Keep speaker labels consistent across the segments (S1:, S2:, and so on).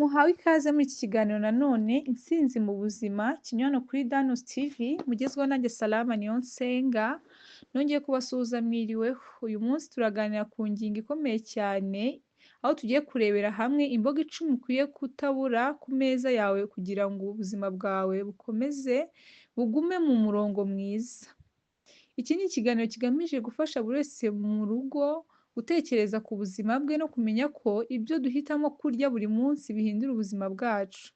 S1: Muhawe ikaze muri iki kiganiro nanone Intsinzi mu buzima kinyurano kuri Danos TV, mugezweho nanjye Salama Niyonsenga, nongeye kubasuhuza mwiriweho. Uyu munsi turaganira ku ngingo ikomeye cyane, aho tugiye kurebera hamwe imboga 10 ukwiye kutabura ku meza yawe kugira ngo ubuzima bwawe bukomeze bugume mu murongo mwiza. Iki ni ikiganiro kigamije gufasha buri wese mu rugo gutekereza ku buzima bwe no kumenya ko ibyo duhitamo kurya buri munsi bihindura ubuzima bwacu,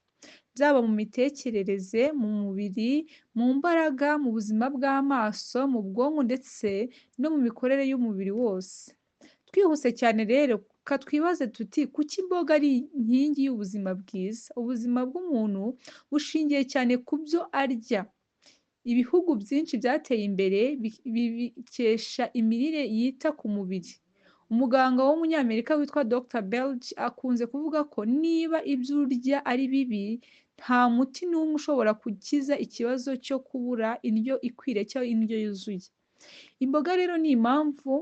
S1: byaba mu mitekerereze, mu mubiri, mu mbaraga, mu buzima bw'amaso, mu bwonko ndetse no mu mikorere y'umubiri wose. Twihuse cyane rero, reka twibaze tuti kuki imboga ari inkingi y'ubuzima bwiza? Ubuzima bw'umuntu bushingiye cyane ku byo arya. Ibihugu byinshi byateye imbere bibikesha imirire yita ku mubiri. Umuganga w'umunyamerika witwa Dr. Belge akunze kuvuga ko niba ibyo urya ari bibi, nta muti n'umwe ushobora gukiza ikibazo cyo kubura indyo ikwiriye cyangwa indyo yuzuye. Imboga rero ni impamvu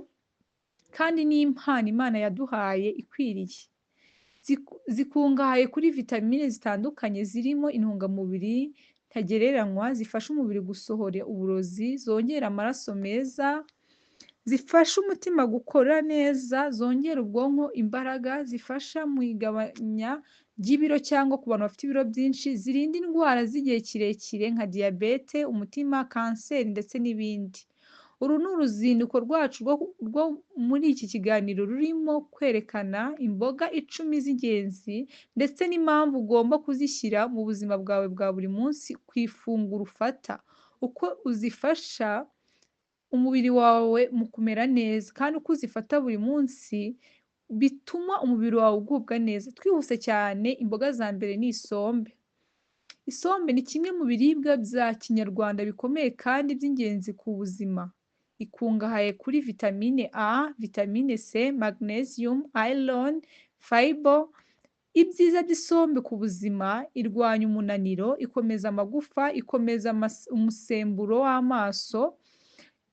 S1: kandi ni impano Imana yaduhaye ikwiriye. Zikungahaye kuri vitamine zitandukanye zirimo intungamubiri ntagereranywa zifasha umubiri gusohora uburozi, zongera amaraso meza, zifasha umutima gukora neza, zongera ubwonko imbaraga, zifasha mu igabanya ry'ibiro cyangwa ku bantu bafite ibiro byinshi, zirinda indwara z'igihe kirekire nka diyabete, umutima, kanseri ndetse n'ibindi. Uru ni uruzinduko rwacu rwo muri iki kiganiro rurimo kwerekana imboga 10 z'ingenzi ndetse n'impamvu ugomba kuzishyira mu buzima bwawe bwa buri munsi ku ifunguro ufata, uko uzifasha umubiri wawe mu kumera neza, kandi uko uzifata buri munsi bituma umubiri wawe ugubwa neza. Twihuse cyane, imboga za mbere ni isombe. Isombe ni kimwe mu biribwa bya kinyarwanda bikomeye kandi by'ingenzi ku buzima. Ikungahaye kuri vitamine A, vitamine C, magnesium, iron, fiber. Ibyiza by'isombe ku buzima: irwanya umunaniro, ikomeza amagufa, ikomeza umusemburo w'amaso,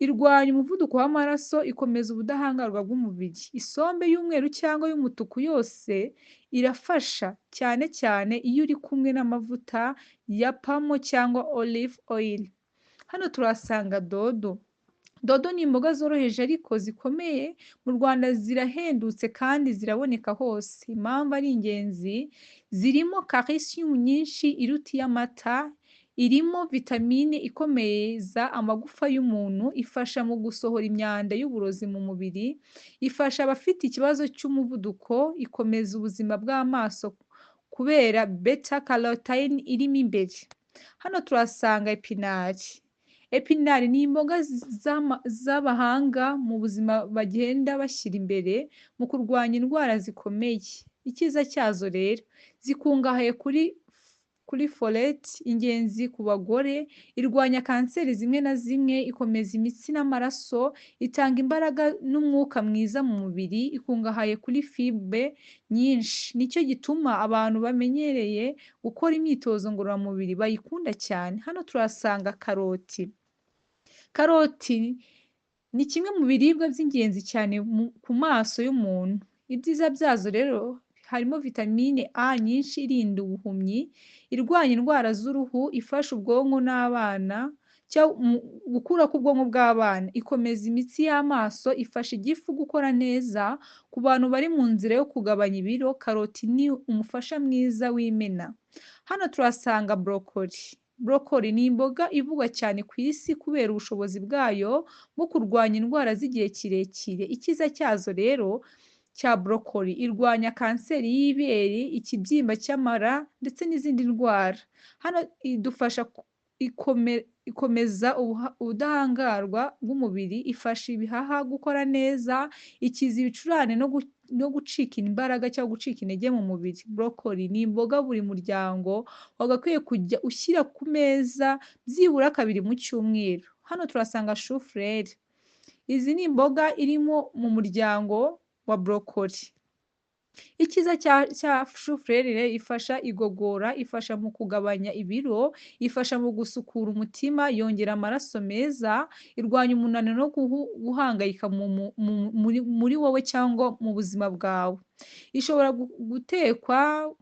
S1: irwanya umuvuduko w'amaraso, ikomeza ubudahangarwa bw'umubiri. Isombe y'umweru cyangwa y'umutuku yose irafasha, cyane cyane iyo uri kumwe n'amavuta ya pamo cyangwa olive oil. Hano turahasanga dodo. Dodo ni imboga zoroheje ariko zikomeye, mu Rwanda zirahendutse kandi ziraboneka hose. Impamvu ari ingenzi, zirimo calcium nyinshi iruta iy'amata, irimo vitamine ikomeza amagufa y'umuntu, ifasha mu gusohora imyanda y'uburozi mu mubiri, ifasha abafite ikibazo cy'umuvuduko, ikomeza ubuzima bw'amaso kubera beta carotene irimo imbere. Hano turahasanga epinari. Epinari ni imboga z'abahanga mu buzima bagenda bashyira imbere mu kurwanya indwara zikomeye. Icyiza cyazo rero, zikungahaye kuri folate, ingenzi ku bagore, irwanya kanseri zimwe na zimwe, ikomeza imitsi n'amaraso, itanga imbaraga n'umwuka mwiza mu mubiri, ikungahaye kuri fibre nyinshi. Nicyo gituma abantu bamenyereye gukora imyitozo ngororamubiri bayikunda cyane. Hano turahasanga karoti. Karoti ni kimwe mu biribwa by'ingenzi cyane ku maso y'umuntu. Ibyiza byazo rero harimo vitamine A nyinshi irinda ubuhumyi, irwanya indwara z'uruhu, ifasha ubwonko n'abana gukura k'ubwonko bw'abana, ikomeza imitsi y'amaso, ifasha igifu gukora neza. Ku bantu bari mu nzira yo kugabanya ibiro, karoti ni umufasha mwiza w'imena. Hano turahasanga brokoli. Brokoli ni imboga ivugwa cyane ku isi kubera ubushobozi bwayo bwo kurwanya indwara z'igihe kirekire. Icyiza cyazo rero cya brokoli, irwanya kanseri y'ibere, ikibyimba cy'amara ndetse n'izindi ndwara. Hano idufasha ikomeza ubudahangarwa bw'umubiri, ifasha ibihaha gukora neza, ikiza ibicurane no gucika imbaraga cyangwa gucika intege mu mubiri. Brokoli ni imboga buri muryango wagakwiye kujya ushyira ku meza byibura kabiri mu cyumweru. Hano turasanga shufureri. Izi ni imboga irimo mu muryango wa brokoli. Icyiza cya shufureri rero ifasha igogora, ifasha mu kugabanya ibiro, ifasha mu gusukura umutima, yongera amaraso meza, irwanya umunaniro no guhangayika muri wowe cyangwa mu buzima bwawe. Ishobora gutekwa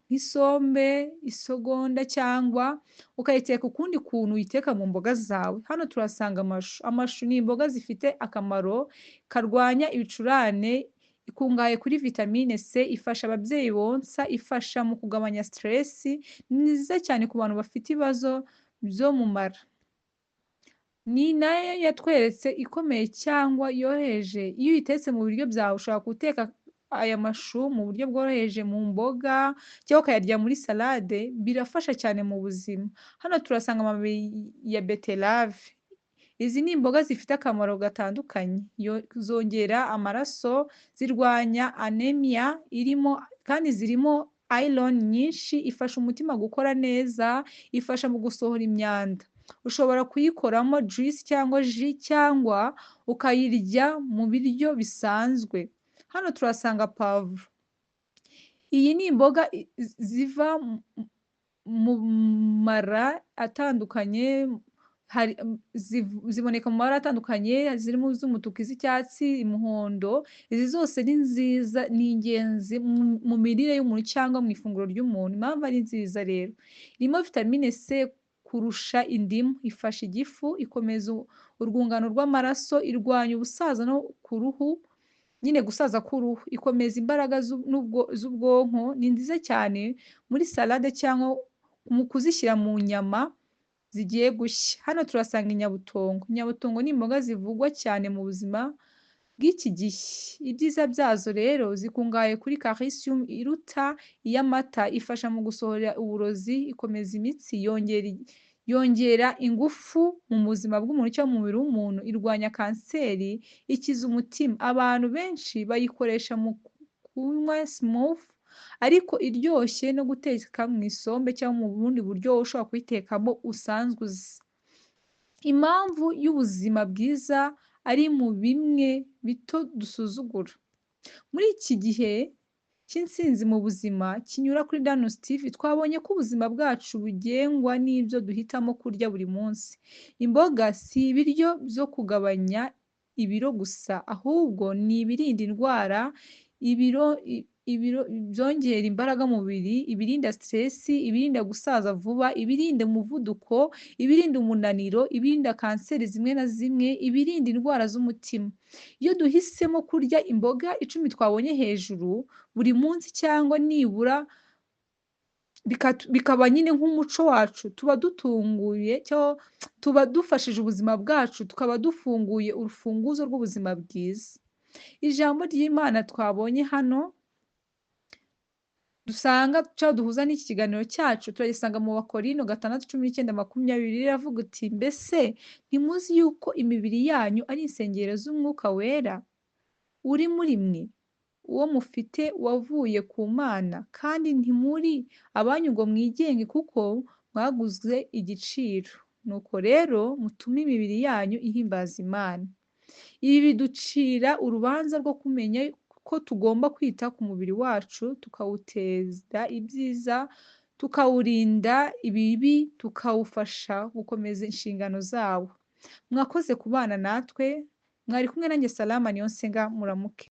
S1: nk'isombe, isogonda cyangwa ukayiteka ukundi kuntu uyiteka mu mboga zawe. Hano turasanga amashu. Amashu ni imboga zifite akamaro karwanya ibicurane, ikungahaye kuri vitamine C, ifasha ababyeyi bonsa, ifasha mu kugabanya stress, ni nziza cyane ku bantu bafite ibibazo byo mu mara. Ni nayo yatweretse ikomeye cyangwa yoroheje, iyo uyitetse mu biryo byawe ushobora guteka aya mashu mu buryo bworoheje mu mboga cyangwa ukayarya muri salade, birafasha cyane mu buzima. Hano turasanga amababi ya beterave. Izi ni imboga zifite akamaro gatandukanye, zongera amaraso, zirwanya anemia, irimo kandi zirimo iron nyinshi, ifasha umutima gukora neza, ifasha mu gusohora imyanda. Ushobora kuyikoramo juice cyangwa jus cyangwa ukayirya mu biryo bisanzwe. Hano turasanga pavuro. Iyi ni imboga ziva mu mara atandukanye, ziboneka mu mabara atandukanye, zirimo iz'umutuku, iz'icyatsi, umuhondo. Izi zose ni nziza, ni ingenzi mu mirire y'umuntu cyangwa mu ifunguro ry'umuntu. Impamvu ari nziza rero, irimo vitamine C kurusha indimu, ifasha igifu, ikomeza urwungano rw'amaraso, irwanya ubusaza no ku ruhu, nyine gusaza k'uruhu, ikomeza imbaraga z'ubwonko, ni nziza cyane muri salade cyangwa mu kuzishyira mu nyama zigiye gushya. Hano turasanga inyabutongo. Inyabutongo ni imboga zivugwa cyane mu buzima bw'iki gihe. Ibyiza byazo rero, zikungahaye kuri calcium iruta iy'amata, ifasha mu gusohora uburozi, ikomeza imitsi, yongera ingufu mu buzima bw'umuntu cyangwa mu mubiri w'umuntu, irwanya kanseri, ikiza umutima. Abantu benshi bayikoresha mu kunywa smoothie ariko iryoshye no guteka mu isombe cyangwa mu bundi buryo ushobora kuyitekamo usanzwe uzi. Impamvu y'ubuzima bwiza ari mu bimwe bito dusuzugura. Muri iki gihe cy'intsinzi mu buzima kinyura kuri Danos TV, twabonye ko ubuzima bwacu bugengwa n'ibyo duhitamo kurya buri munsi. Imboga si ibiryo byo kugabanya ibiro gusa, ahubwo ni ibirinda indwara, ibiro byongera imbaraga mu mubiri, ibirinda stress, ibirinda gusaza vuba, ibirinda umuvuduko, ibirinda umunaniro, ibirinda kanseri zimwe na zimwe, ibirinda indwara z'umutima. Iyo duhisemo kurya imboga 10 twabonye hejuru buri munsi cyangwa nibura bikaba nyine nk'umuco wacu, tuba dutunguye cyangwa tuba dufashije ubuzima bwacu, tukaba dufunguye urufunguzo rw'ubuzima bwiza. Ijambo ry'Imana twabonye hano dusanga cyangwa duhuza n'iki kiganiro cyacu, turagisanga mu Bakorinto 6:19-20, riravuga uti: mbese ntimuzi yuko imibiri yanyu ari insengero z'Umwuka Wera uri muri mwe, uwo mufite wavuye ku Mana, kandi ntimuri abanyu ngo mwigenge, kuko mwaguzwe igiciro. Nuko rero mutume imibiri yanyu ihimbaza Imana. Ibi biducira urubanza rwo kumenya ko tugomba kwita ku mubiri wacu, tukawuteza ibyiza, tukawurinda ibibi, tukawufasha gukomeza inshingano zawo. Mwakoze kubana natwe, mwari kumwe nanjye Salama Niyonsenga, muramuke.